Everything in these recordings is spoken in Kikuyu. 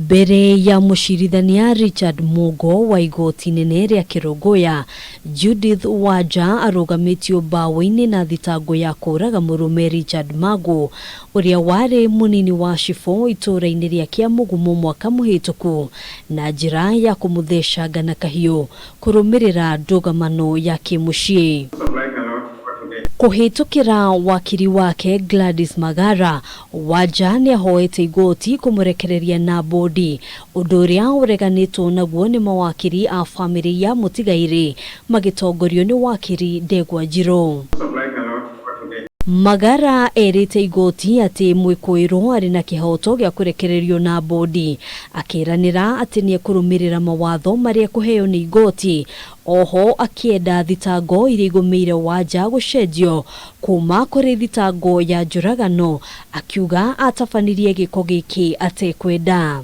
Mbere ya mũcirithania Richard Mugo wa igoti inene rĩa Kĩrũngũya, Judith Wanja arũgamĩtio mbaũ-inĩ na thitango ya kũũraga mũrũme Richard Magu ũrĩa warĩ mũnini wa cibũ itũũra-inĩ rĩa Kĩamũgumo mwaka mũhĩtũku na njĩra ya kũmũthecanga na kahiũ kũrũmĩrĩra ndũgamano ya kĩmũciĩ. Kũhĩtũkĩra wakiri wake Gladys Magara, Wanja nĩahoete igoti kũmũrekereria na bodi, ũndũ ũrĩa ũreganĩtwo naguo nĩ mawakiri a bamĩrĩ ya mũtigairĩ magĩtongorio nĩ wakiri Ndegwa Njirũ. Magara erĩte igoti atĩ mwĩkũĩrwo arĩ na kĩhoto gĩa kũrekererio na bodi, akĩranĩra atĩ nĩekũrũmĩrĩra mawatho marĩa ekũheo nĩ igoti. Oho akĩenda thitango iria igũmĩire Wanja gũcenjio kuma kũrĩ thitango ya njũragano, akiuga atabanirie gĩko gĩkĩ atekwenda.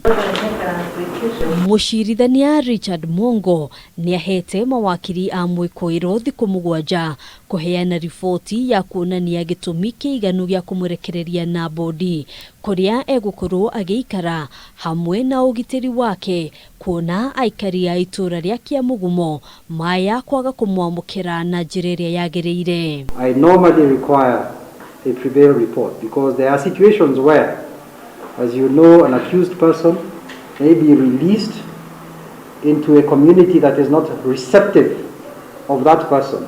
Mũcirithania Richard Mwongo nĩahete mawakiri a mwĩkũĩrwo thikũ mũgwanja kũheana riboti ya kuonania gĩtũmi kĩiganu gĩa kũmũrekereria na bodi kũrĩa egũkorwo agĩikara hamwe na ũgitĩri wake kuona aikari a itũra rĩa Kĩamũgumo maya kwaga kũmwamũkĩra na njĩra ĩrĩa yagĩrĩire. I normally require a pre-bail report because there are situations where, as you know, an accused person may be released into a community that is not receptive of that person.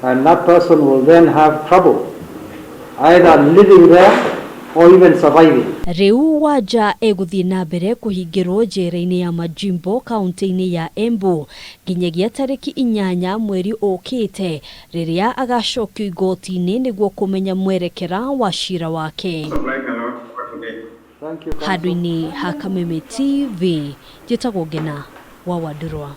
And that person will then have trouble either living there or even surviving. Rĩu Wanja egũthiĩ na mbere kũhingĩrwo njera-inĩ ya Majimbo kaunti-inĩ ya Embu nginyagia tarĩki 8 mweri ũkĩte rĩrĩa agacokio igoti-inĩ nĩguo kũmenya mwerekera wa cira wake. Thank you, counsel. Handũ-inĩ ha Kameme TV, njĩtagwo Ngena wa Wandũrwa.